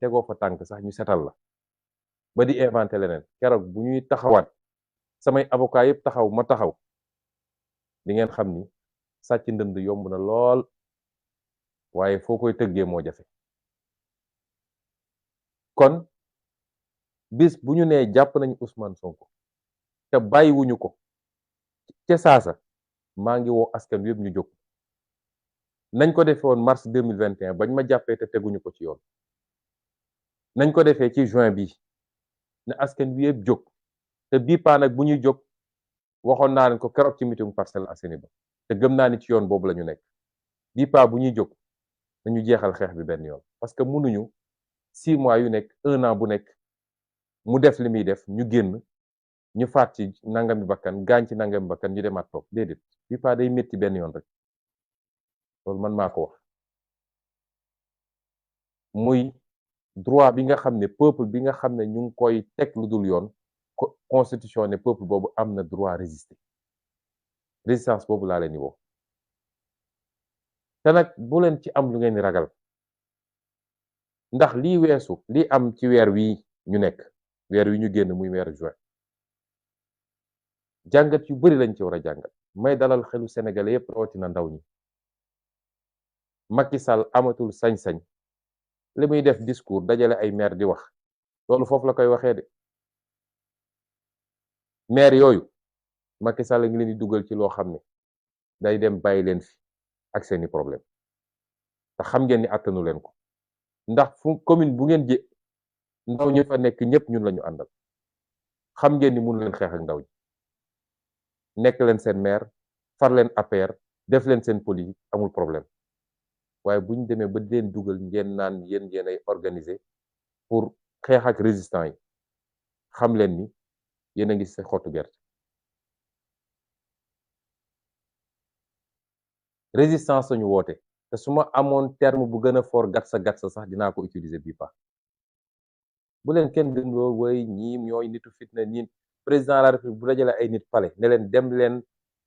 tegoo fa tànk sax ñu setal la ba di inventé leneen keroog bu ñuy taxawaat samay avocat yëpp taxaw ma taxaw di ngeen xam ni sàcc ndënd yomb na lool waaye foo koy tëggee moo jafe kon bis bu ñu nee jàpp nañu Ousmane Sonko te bàyyiwuñu ko ca saasa maa ngi woo askan wi yëpp ñu jóg nañ ko defee woon mars 2021 bañ ma jàppee te teguñu ko ci yoon nañ ko defee ci juin bi ne askan wi yëpp jóg te bii paa nag bu ñuy jóg waxoon naa leen ko keroog ci meeting Parcelles Assainies ba te gëm naa ni ci yoon boobu la ñu nekk bii paa bu ñuy jóg nañu jeexal xeex bi benn yoon parce que mënuñu 6 mois yu nekk 1 an bu nekk mu def li muy def ñu génn ñu faat ci nangami bakkan gaañ ci nangami bakkan ñu demaat toog déedéet bii paa day métti benn yoon rek loolu man maa ko wax muy droit bi nga xam ne peuple bi nga xam ne ñu ngi koy teg lu dul yoon constitution ne peuple boobu am na droit résister résistance boobu laa leen di woo te nag bu leen ci am lu ngeen di ragal ndax lii weesu lii am ci weer wi ñu nekk weer wi ñu génn muy weeru juin jàngat yu bari lañ ci war a jàngat may dalal xelu sénégalais yépp rawatina ndaw ñi Macky Sall amatul sañ-sañ li muy def discours dajale ay maire di wax loolu foofu la koy waxee de maire yooyu Macky Sall ngi leen di dugal ci loo xam ne day dem bàyyi leen fi ak seeni problème te xam ngeen ni attanu leen ko ndax fu commune bu ngeen jë ndaw ñi fa nekk ñëpp ñun lañu àndal xam ngeen ni mënu leen xeex ak ndaw ñi nekk leen seen maire far leen APR def leen seen politique amul problème waaye bu ñu demee ba di leen dugal ngeen naan yéen ay organiser pour xeex ak résistant yi xam leen ni yéen a ngi sa xottu gerte résistance lañu woote te su ma amoon terme bu gën a fort gatsa sax dinaa ko utiliser bii pa bu leen kenn gën loo woy ñii ñooy nitu fitna ñii président de la république bu dajale ay nit palais ne leen dem leen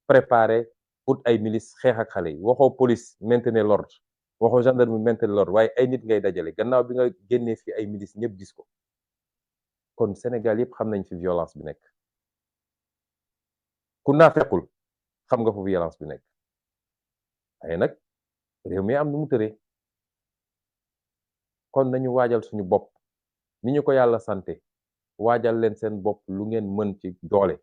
préparer pour ay milice xeex ak xale yi waxoo police maintenir l'ordre waxoo gendarmerie maintenir l'ordre waaye ay nit ngay dajale gannaaw bi nga génnee fi ay milice ñëpp gis ko kon Sénégal yëpp xam nañ fi violence bi nekk ku naa fekkul xam nga fu violence bi nekk waaye nag réew mi am nu mu tëree kon nañu waajal suñu bopp ni ñu ko yàlla sante waajal leen seen bopp lu ngeen mën ci doole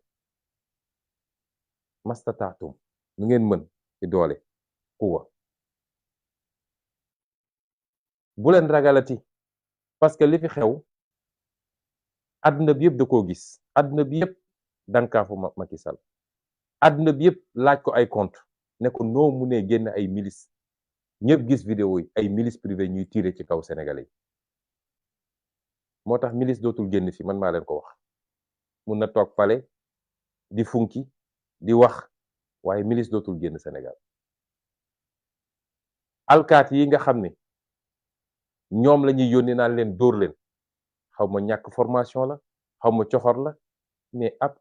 mastataatum lu ngeen mën ci doole quwa bu leen ragalati parce que li fi xew àdduna bi yëpp da koo gis àdduna bi yëpp dankaafu Macky Sall àdduna bi yëpp laaj ko ay compte ne ko noo mu ne génn ay milice ñëpp gis vidéo yi ay milice privé ñuy tirer ci kaw sénégalais yi moo tax milice dootul génn fi man maa leen ko wax mun na toog pale di funki di wax waaye milice dootul génn Sénégal alkaati yi nga xam ne ñoom la ñuy yónni naan leen dóor leen xaw ma ñàkk formation la xaw ma coxor la mais ab